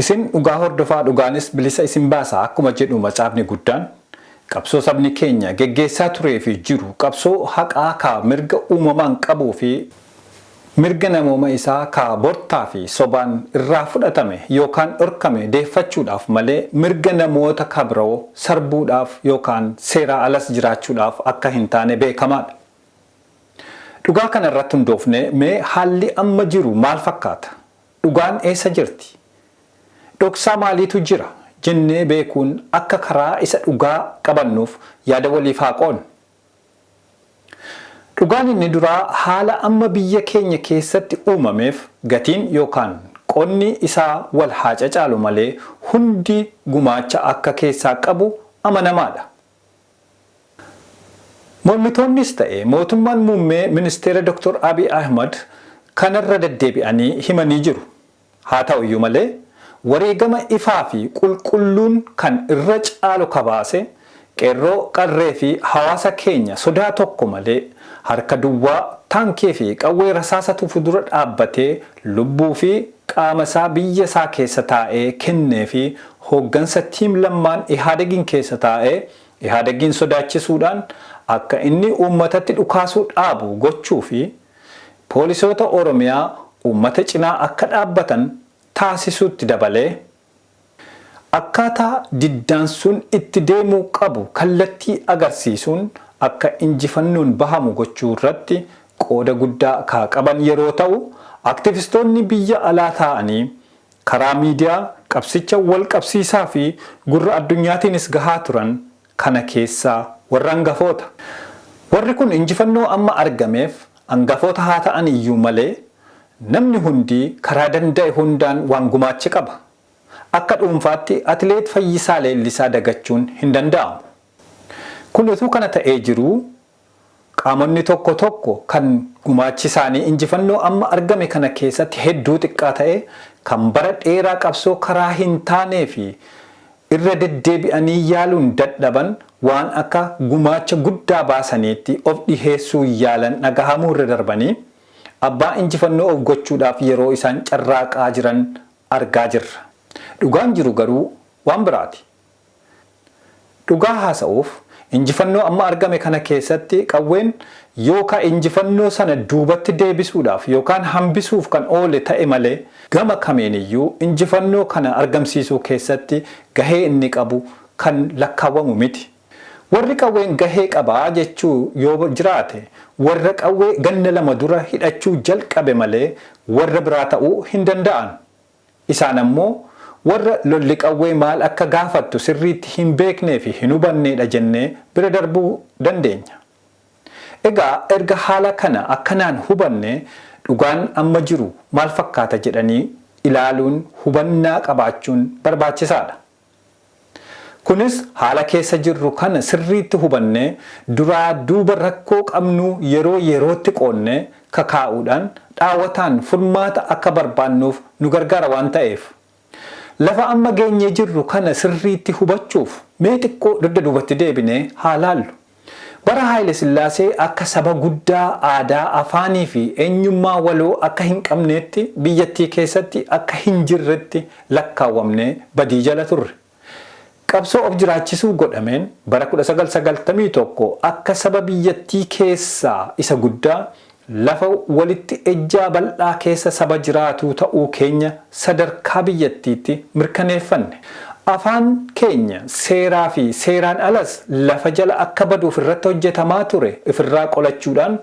Isin dhugaa hordofaa dhugaanis bilisa isin baasa akkuma jedhu macaafni guddaan, qabsoo sabni keenya geggeessaa turee fi jiru qabsoo haqaa ka mirga uumamaan qabuu fi mirga namooma isaa ka bortaa fi sobaan irraa fudhatame yookaan dhorkame deeffachuudhaaf malee mirga namoota ka biroo sarbuudhaaf yookaan seeraa alas jiraachuudhaaf akka hin taane beekamaadha. Dhugaa kana irratti hundoofnee mee haalli amma jiru maal fakkaata? Dhugaan eessa jirti? Dhoksaa maaliitu jira? Jennee beekuun akka karaa isa dhugaa qabannuuf yaada waliif haa qoodnu. Dhugaan inni duraa haala amma biyya keenya keessatti uumameef gatiin yookaan qoodni isaa wal haa cacaalu malee hundi gumaacha akka keessaa qabu amanamaadha. Mormitoonnis ta'e mootummaan muummee ministeera Dr. Abiy Ahmad kanarra deddeebi'anii himanii jiru. Haa ta'u iyyuu malee wareegama ifaa fi qulqulluun kan irra caalu ka baase qeerroo, qarree fi hawaasa keenya sodaa tokko malee harka duwwaa taankii fi qawwee rasaasa tufu dura dhaabbatee lubbuu fi qaama isaa biyya isaa keessa taa'ee kennee fi hooggansa Team Lammaan Ihaadegiin keessa taa'ee Ihaadegiin sodaachisuudhaan akka inni uummatatti dhukaasuu dhaabu gochuu fi poolisoota Oromiyaa uummata cinaa akka dhaabbatan taasisuutti dabalee akkaataa diddaan sun itti deemuu qabu kallattii agarsiisuun akka injifannoon bahamu gochuu irratti qooda guddaa ka qaban yeroo ta'u aktivistoonni biyya alaa taa'anii karaa miidiyaa qabsicha wal qabsiisaa fi gurra addunyaatiinis gahaa turan kana keessaa warra angafoota. Warri kun injifannoo amma argameef angafoota haa ta'an iyyuu malee namni hundi karaa danda'e hundaan waan gumaache qaba. Akka dhuunfaatti Atileet Fayyisaa Leellisaa dagachuun hin danda'amu. Kun utuu kana ta'ee jiruu qaamonni tokko tokko kan gumaachi isaanii injifannoo amma argame kana keessatti hedduu xiqqaa ta'e kan bara dheeraa qabsoo karaa hin taanee fi irra deddeebi'anii yaaluun dadhaban waan akka gumaacha guddaa baasaniitti of dhiheessuu yaalan dhagahamuu irra darbanii abbaa injifannoo of gochuudhaaf yeroo isaan carraaqaa jiran argaa jirra. Dhugaan jiru garuu waan biraati. Dhugaa haasa'uuf, injifannoo amma argame kana keessatti qawween yoo ka injifannoo sana duubatti deebisuudhaaf yookaan hambisuuf kan oole ta'e malee gama kamiiniyyuu injifannoo kana argamsiisuu keessatti gahee inni qabu kan lakkaawwamu miti. Warri qawween gahee qaba jechuu yoo jiraate warra qawwee ganna 2 dura hidhachuu jalqabe malee warra biraa ta'uu hin danda'an. Isaan ammoo warra lolli qawwee maal akka gaafattu sirriitti hin beeknee fi hin hubanneedha jennee bira darbuu dandeenya. Egaa erga haala kana akkanaan hubannee dhugaan amma jiru maal fakkaata jedhanii ilaaluun hubannaa qabaachuun barbaachisaadha. Kunis haala keessa jirru kana sirriitti hubannee duraa duuba rakkoo qabnuu yeroo yerootti qoodnee kakaa'uudhaan dhaawataan furmaata akka barbaannuuf nu gargaara waan ta'eef. Lafa amma geenyee jirru kana sirriitti hubachuuf mee xiqqoo dugda duubatti deebinee haa laallu. Bara Haayilesillaasee akka saba guddaa aadaa, afaanii fi eenyummaa waloo akka hin qabneetti biyyattii keessatti akka hin jirretti lakkaawwamnee badii jala turre. Qabsoo of jiraachisuu godhameen bara 1991 akka saba biyyattii keessaa isa guddaa lafa walitti ejjaa bal'aa keessa saba jiraatuu ta'uu keenya sadarkaa biyyattiitti mirkaneeffanne. Afaan keenya seeraa fi seeraan alas lafa jala akka baduuf irratti hojjetamaa ture ifirraa qolachuudhaan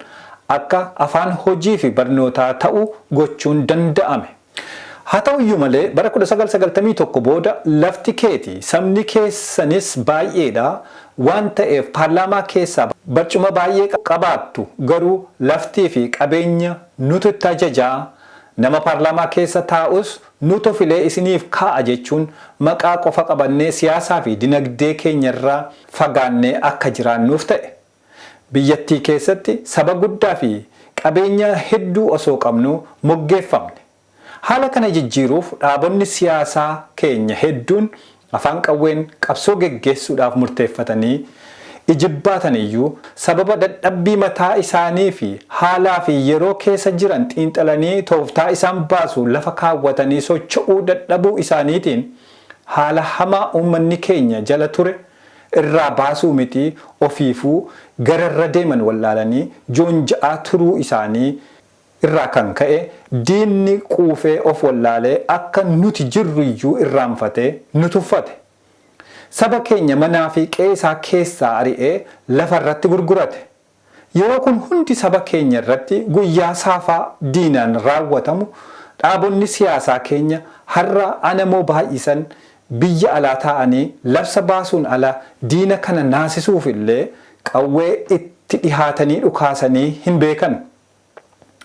akka afaan hojii fi barnootaa ta'u gochuun danda'ame. Haa ta'uyyuu malee bara 1991 booda lafti keeti, sabni keessanis baay'eedha waan ta'eef paarlaamaa keessaa barcuma baay'ee qabaattu garuu laftii fi qabeenya nutu itti ajajaa, nama paarlaamaa keessa taa'us nutu filee isiniif kaa'a jechuun maqaa qofa qabannee siyaasaa fi dinagdee keenyarraa fagaannee akka jiraannuuf ta'e. Biyyattii keessatti saba guddaa fi qabeenya hedduu osoo qabnuu moggeeffamne. Haala kana jijjiiruuf dhaabonni siyaasaa keenya hedduun afaan qawween qabsoo geggeessuudhaaf murteeffatanii ijibbaatan iyyuu sababa dadhabbii mataa isaanii fi haalaa fi yeroo keessa jiran xiinxalanii tooftaa isaan baasu lafa kaawwatanii socho'uu dadhabuu isaaniitiin haala hamaa uummanni keenya jala ture irraa baasuu mitii ofiifuu gara irra deeman wallaalanii joonja'aa turuu isaanii irraa kan ka'e diinni quufee of wallaalee akka nuti jirruyyuu irraanfatee nu tuffate. Saba keenya manaa fi qe'ee isaa keessaa ari'ee lafa irratti gurgurate. Yeroo kun hundi saba keenya irratti guyyaa saafaa diinaan raawwatamu dhaabonni siyaasaa keenya har'a anamoo baay'isan biyya alaa taa'anii labsa baasuun ala diina kana naasisuuf illee qawwee itti dhihaatanii dhukaasanii hin beekan.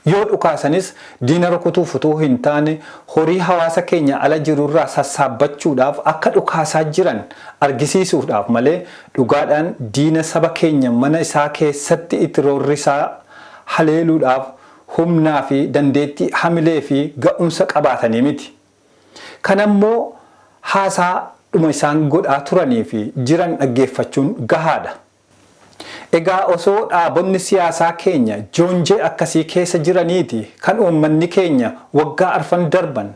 Yoo dhukaasanis diina rukutuuf utuu hin taane horii hawaasa keenya ala jirurraa sassaabbachuudhaaf akka dhukaasaa jiran argisiisuudhaaf malee dhugaadhaan diina saba keenya mana isaa keessatti itti roorrisaa haleeluudhaaf humnaa fi dandeettii hamilee fi ga'umsa qabaatanii miti. Kanammoo haasaa dhuma isaan godhaa turanii fi jiran dhaggeeffachuun gahaadha. Egaa osoo dhaabonni siyaasaa keenya joonjee akkasii keessa jiraniiti kan uummanni keenya waggaa arfan darban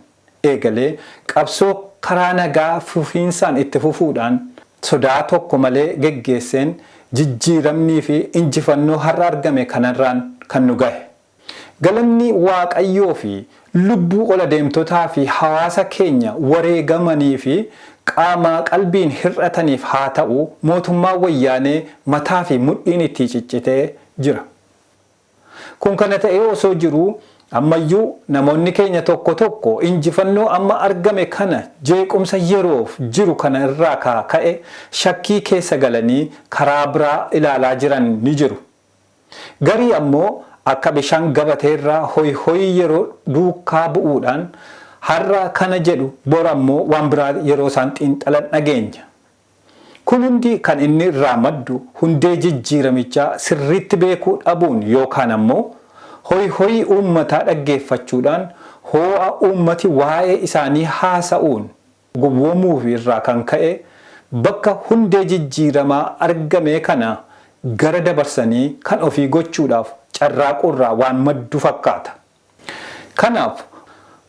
eegalee qabsoo karaa nagaa fufiinsaan itti fufuudhaan sodaa tokko malee geggeesseen jijjiiramnii fi injifannoo har'a argame kanarraan kan nu gahe. Galanni Waaqayyoo fi lubbuu ol adeemtotaa fi hawaasa keenya wareegamanii fi qaamaa qalbiin hir'ataniif haa ta'u mootummaan Wayyaanee mataa fi mudhiin itti ciccitee jira. Kun kana ta'ee osoo jiruu ammayyuu namoonni keenya tokko tokko injifannoo amma argame kana jeequmsa yeroof jiru kana irraa ka ka'e shakkii keessa galanii karaa biraa ilaalaa jiran ni jiru. Garii ammoo akka bishaan gabateerraa hoyi hoyii yeroo duukkaa bu'uudhaan har'a kana jedhu bor ammoo waan biraa yeroo isaan xiinxalan dhageenya. Kun hundi kan inni irraa maddu hundee jijjiiramichaa sirriitti beekuu dhabuun yookaan ammoo hoyi hoyii uummataa dhaggeeffachuudhaan hoo'a uummati waa'ee isaanii haasa'uun gowwoomuufi irraa kan ka'e bakka hundee jijjiiramaa argamee kana gara dabarsanii kan ofii gochuudhaaf carraaquurraa waan maddu fakkaata. Kanaaf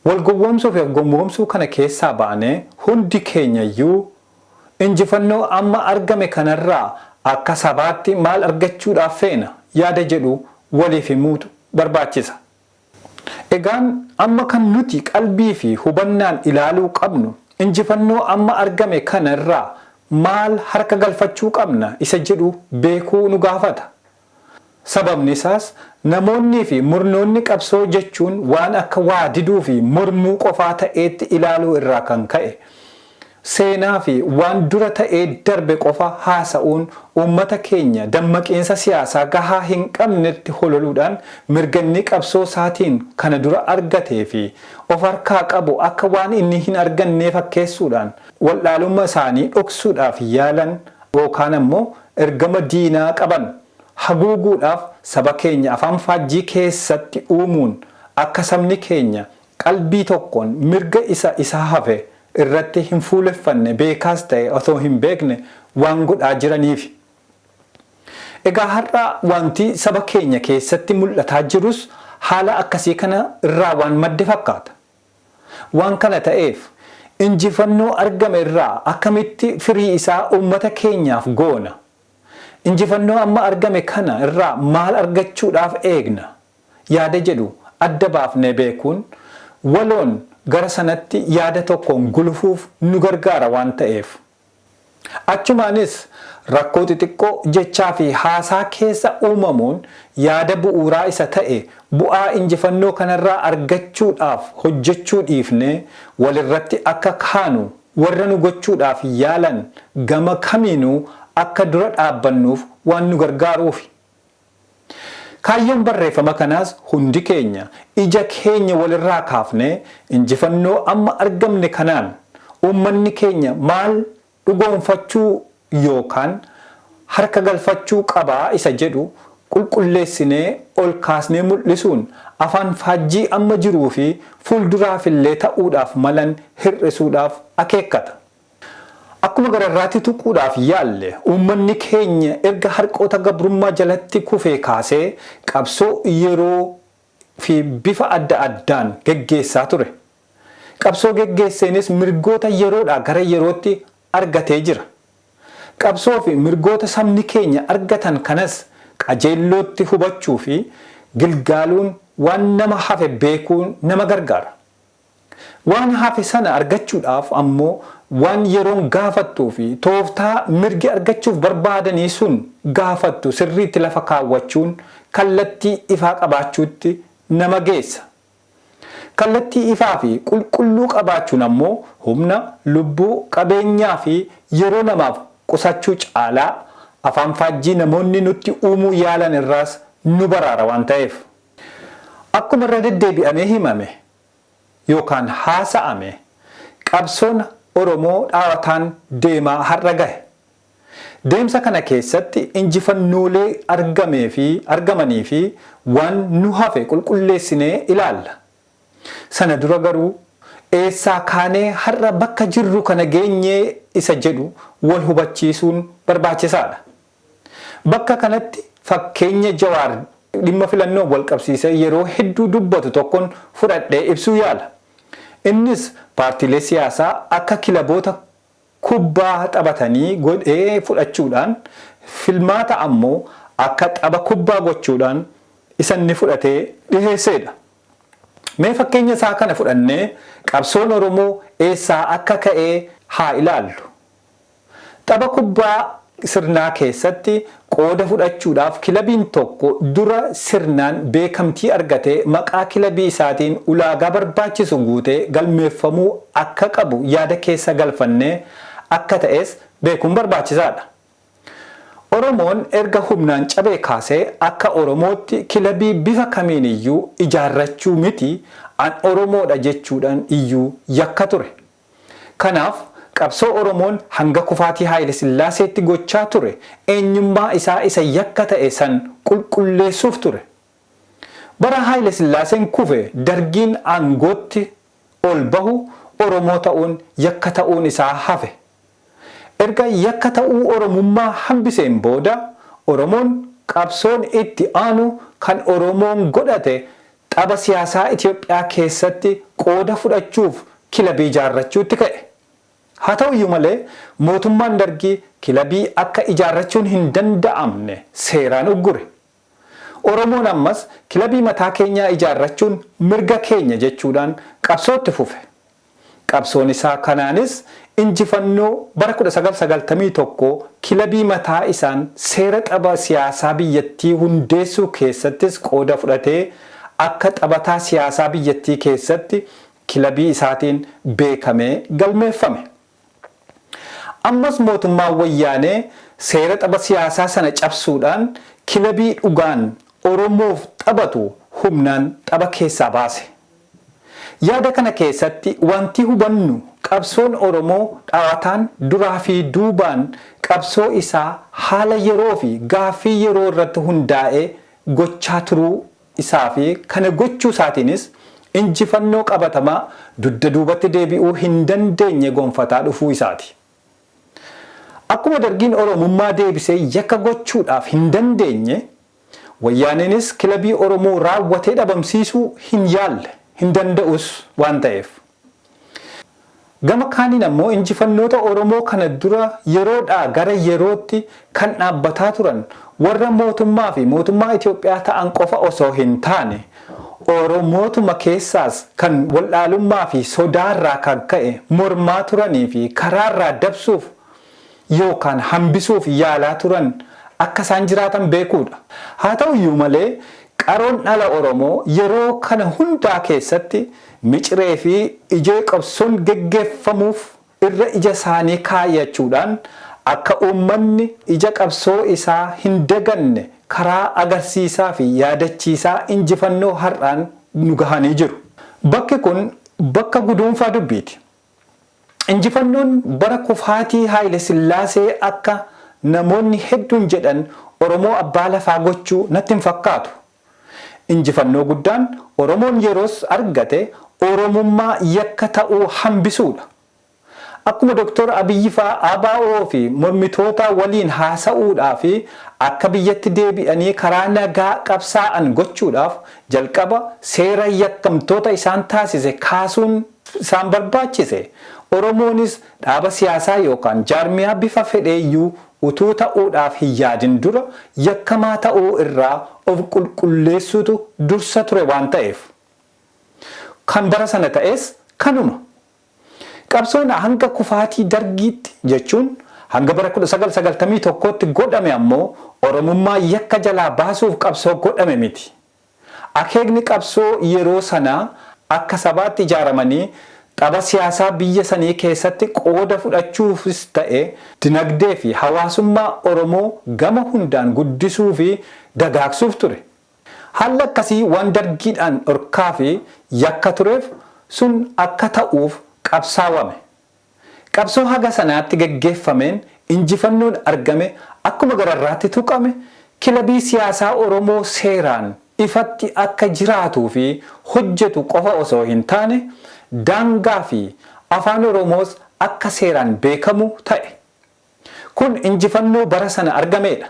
wal gowwoomsuu fi of gowwoomsuu kana keessaa baanee hundi keenyayyuu injifannoo amma argame kanarraa akka sabaatti maal argachuudhaaf feena yaada jedhu waliif himuutu barbaachisa. Egaan amma kan nuti qalbii fi hubannaan ilaaluu qabnu injifannoo amma argame kana irraa maal harka galfachuu qabna isa jedhu beekuu nu gaafata. Sababni isaas namoonnii fi murnoonni qabsoo jechuun waan akka waa diduu fi mormuu qofaa ta'eetti ilaaluu irraa kan ka'e seenaa fi waan dura ta'ee darbe qofa haasa'uun uummata keenya dammaqiinsa siyaasaa gahaa hin qabnetti hololuudhaan mirga inni qabsoo isaatiin kana dura argatee fi of harkaa qabu akka waan inni hin argannee fakkeessuudhaan wal'aalumma isaanii dhoksuudhaaf yaalan yookaan ammoo ergama diinaa qaban haguuguudhaaf saba keenya afaan faajjii keessatti uumuun akka sabni keenya qalbii tokkoon mirga isa isa hafe irratti hin fuuleffanne beekaas ta'e osoo hin beekne waan godhaa jiraniifi. Egaa har'a wanti saba keenya keessatti mul'ataa jirus haala akkasii kana irraa waan madde fakkaata. Waan kana ta'eef injifannoo argame irraa akkamitti firii isaa uummata keenyaaf goona? Injifannoo amma argame kana irraa maal argachuudhaaf eegna? Yaada jedhu adda baafnee beekuun waloon gara sanatti yaada tokkoon gulufuuf nu gargaara waan ta'eef. Achumaanis rakkoo xixiqqoo jechaa fi haasaa keessa uumamuun yaada bu'uuraa isa ta'e bu'aa injifannoo kanarraa argachuudhaaf hojjechuu dhiifnee walirratti akka kaanu warra nu gochuudhaaf yaalan gama kamiinuu akka dura dhaabbannuuf waan nu gargaaruufi. Kaayyoon barreeffama kanaas hundi keenya ija keenya walirraa kaafnee injifannoo amma argamne kanaan uummanni keenya maal dhugoomfachuu yookaan harka galfachuu qabaa isa jedhu qulqulleessinee ol kaasnee mul'isuun afaan faajjii amma jiruu fi fuulduraafillee ta'uudhaaf malan hir'isuudhaaf akeekkata. Akkuma gararraatti tuquudhaaf yaalle, uummanni keenya erga harqoota gabrummaa jalatti kufee kaasee qabsoo yeroo fi bifa adda addaan geggeessaa ture. Qabsoo geggeesseenis mirgoota yeroodhaa gara yerootti argatee jira. Qabsoo fi mirgoota sabni keenya argatan kanas qajeellootti hubachuu fi gilgaaluun waan nama hafe beekuun nama gargaara. Waan hafe sana argachuudhaaf ammoo waan yeroon gaafattuu fi tooftaa mirgi argachuuf barbaadanii sun gaafattu sirriitti lafa kaawwachuun kallattii ifaa qabaachuutti nama geessa. Kallattii ifaa fi qulqulluu qabaachuun ammoo humna, lubbuu, qabeenyaa fi yeroo namaaf qusachuu caalaa afaanfaajjii namoonni nutti uumuu yaalan irraas nu baraara waan ta'eef. Akkuma irra deddeebi'amee himame yookaan haasa'ame, qabsoon Oromoo dhaawataan deemaa har'a gahe. Deemsa kana keessatti injifannoolee argamee fi argamanii fi waan nu hafe qulqulleessinee ilaalla. Sana dura garuu eessaa kaanee har'a bakka jirru kana geenyee isa jedhu wal hubachiisuun barbaachisaadha. Bakka kanatti fakkeenya Jawaar dhimma filannoon wal qabsiisee yeroo hedduu dubbatu tokkon fudhadhee ibsuu yaala. Innis paartiilee siyaasaa akka kilaboota kubbaa taphatanii godhee fudhachuudhaan filmaata ammoo akka tapha kubbaa gochuudhaan isa inni fudhatee dhiheesseedha. Mee fakkeenya isaa kana fudhannee qabsoon Oromoo eessaa akka ka'ee haa ilaallu. Tapha kubbaa sirnaa keessatti qooda fudhachuudhaaf kilabiin tokko dura sirnaan beekamtii argatee maqaa kilabii isaatiin ulaagaa barbaachisu guutee galmeeffamuu akka qabu yaada keessa galfannee akka ta'es beekuun barbaachisaadha. Oromoon erga humnaan cabee kaasee akka Oromootti kilabii bifa kamiin iyyuu ijaarrachuu miti an Oromoodha jechuudhaan iyyuu yakka ture. Kanaaf qabsoo Oromoon hanga kufaatii Haayile Sillaaseetti gochaa ture eenyummaa isaa isa yakka ta'e san qulqulleessuuf ture. Bara Haayile Sillaaseen kufe Dargiin aangootti ol bahu Oromoo ta'uun yakka ta'uun isaa hafe. Erga yakka ta'uu Oromummaa hambiseen booda Oromoon qabsoon itti aanu kan Oromoon godhate Tapha siyaasaa Itoophiyaa keessatti qooda fudhachuuf kilabii ijaarrachuutti ka'e. Haa ta'uyyuu malee mootummaan Dargii kilabii akka ijaarrachuun hin danda'amne seeraan uggure. Oromoon ammas kilabii mataa keenyaa ijaarrachuun mirga keenya jechuudhaan qabsoo itti fufe. Qabsoon isaa kanaanis injifannoo bara 1991 kilabii mataa isaan seera tapha siyaasaa biyyattii hundeessuu keessattis qooda fudhatee akka taphataa siyaasaa biyyattii keessatti kilabii isaatiin beekamee galmeeffame. Ammas mootummaan Wayyaanee seera tapha siyaasaa sana cabsuudhaan kilabii dhugaan Oromoof taphatu humnaan tapha keessaa baase. Yaada kana keessatti wanti hubannu qabsoon Oromoo dhawataan duraa fi duubaan qabsoo isaa haala yeroo fi gaaffii yeroo irratti hundaa'ee gochaa turuu isaa fi kana gochuu isaatiinis injifannoo qabatamaa dugda duubatti deebi'uu hin dandeenye gonfataa dhufuu isaati. Akkuma Dargiin Oromummaa deebisee yakka gochuudhaaf hin dandeenye, Wayyaaneenis kilabii Oromoo raawwatee dhabamsiisuu hin yaalle, hin danda'us waan ta'eef. Gama kaaniin ammoo injifannoota Oromoo kana dura yeroodhaa gara yerootti kan dhaabbataa turan warra mootummaa fi mootummaa Itoophiyaa ta'an qofa osoo hin taane Oromootuma keessaas kan wal'aalummaa fi sodaarraa kan ka'e mormaa turanii fi karaarraa dabsuuf yookaan hambisuuf yaalaa turan akka isaan jiraatan beekuudha. Haa ta'uyyuu malee qaroon dhala Oromoo yeroo kana hundaa keessatti miciree fi ijee qabsoon geggeeffamuuf irra ija isaanii kaayyachuudhaan akka uummanni ija qabsoo isaa hin daganne karaa agarsiisaa fi yaadachiisaa injifannoo har'aan nu gahanii jiru. Bakki kun bakka guduunfaa dubbiiti. Injifannoon bara kufaatii Haayile Sillaasee akka namoonni hedduun jedhan Oromoo abbaa lafaa gochuu natti hin fakkaatu. Injifannoo guddaan Oromoon yeroos argate Oromummaa yakka ta'uu hambisuudha. Akkuma Dr. Abiyyi fa'aa ABO fi mormitoota waliin haasa'uudhaa fi akka biyyatti deebi'anii karaa nagaa qabsaa'an gochuudhaaf jalqaba seera yakkamtoota isaan taasise kaasuun isaan barbaachise, Oromoonis dhaaba siyaasaa yookaan jaarmiyaa bifa fedheeyyuu utuu ta'uudhaaf hin yaadin dura yakkamaa ta'uu irraa of qulqulleessuutu dursa ture waan ta'eef. Kan bara sana ta'es kanuma. Qabsoon hanga kufaatii Dargiitti jechuun hanga bara 1991tti godhame ammoo Oromummaa yakka jalaa baasuuf qabsoo godhame miti. Akeekni qabsoo yeroo sanaa akka sabaatti ijaaramanii xaba siyaasaa biyya sanii keessatti qooda fudhachuufis ta'e dinagdee fi hawaasummaa Oromoo gama hundaan guddisuu fi dagaagsuuf ture. Haalli akkasii waan Dargiidhaan dhorkaa fi yakka tureef sun akka ta'uuf qabsaawame. Qabsoo haga sanaatti geggeeffameen injifannoon argame akkuma gararraatti tuqame kilabii siyaasaa Oromoo seeraan ifatti akka jiraatuu fi hojjetu qofa osoo hin taane daangaa fi Afaan Oromoos akka seeraan beekamu ta'e. Kun injifannoo bara sana argameedha.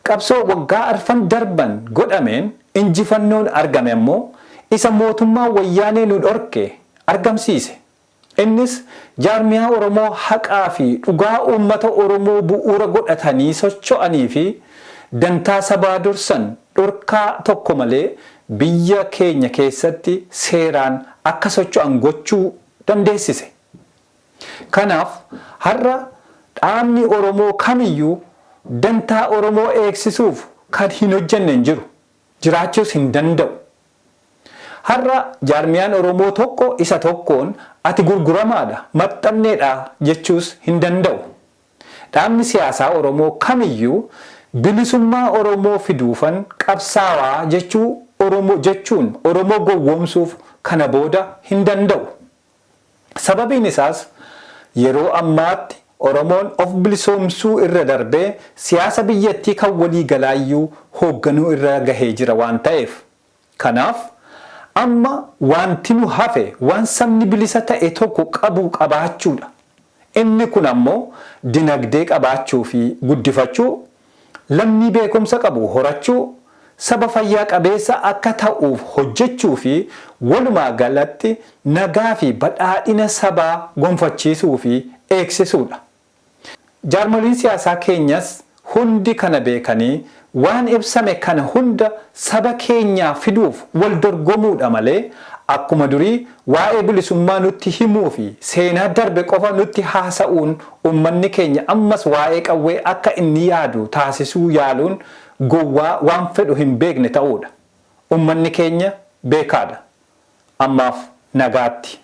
Qabsoo waggaa arfan darban godhameen injifannoon argame ammoo isa mootummaan Wayyaanee nu dhorke argamsiise. Innis jaarmiyaa Oromoo haqaa fi dhugaa uummata Oromoo bu'uura godhatanii socho'anii fi dantaa sabaa dursan dhorkaa tokko malee biyya keenya keessatti seeraan akka socho'an gochuu dandeessise. Kanaaf har'a dhaabni Oromoo kamiyyuu dantaa Oromoo eegsisuuf kan hin hojjenne hin jiru. Jiraachuus hin danda'u. Har'a jaarmiyaan Oromoo tokko isa tokkoon ati gurguramaadha, maxxanneedha jechuus hin danda'u. Dhaabni siyaasaa Oromoo kamiyyuu bilisummaa Oromoo fiduufan qabsaawaa jechuu Oromoo jechuun Oromoo gowwoomsuuf kana booda hin danda'u. Sababiin isaas yeroo ammaatti Oromoon of bilisoomsuu irra darbee siyaasa biyyattii kan walii galaayyuu hoogganuu irra gahee jira waan ta'eef. Kanaaf amma waanti nu hafe waan sabni bilisa ta'e tokko qabu qabaachuudha. Inni kun ammoo dinagdee qabaachuu fi guddifachuu, lammii beekumsa qabu horachuu, saba fayyaa qabeessa akka ta'uuf hojjechuu fi walumaa galatti nagaa fi badhaadhina sabaa gonfachiisuu fi eegsisuudha. Jaarmoliin siyaasaa keenyas hundi kana beekanii waan ibsame kana hunda saba keenyaa fiduuf wal dorgomuudha malee akkuma durii waa'ee bilisummaa nutti himuu fi seenaa darbe qofa nutti haasa'uun ummanni keenya ammas waa'ee qawwee akka inni yaadu taasisuu yaaluun gowwaa waan fedhu hin beekne ta'uudha. Ummanni keenya beekaadha. Ammaaf nagaatti.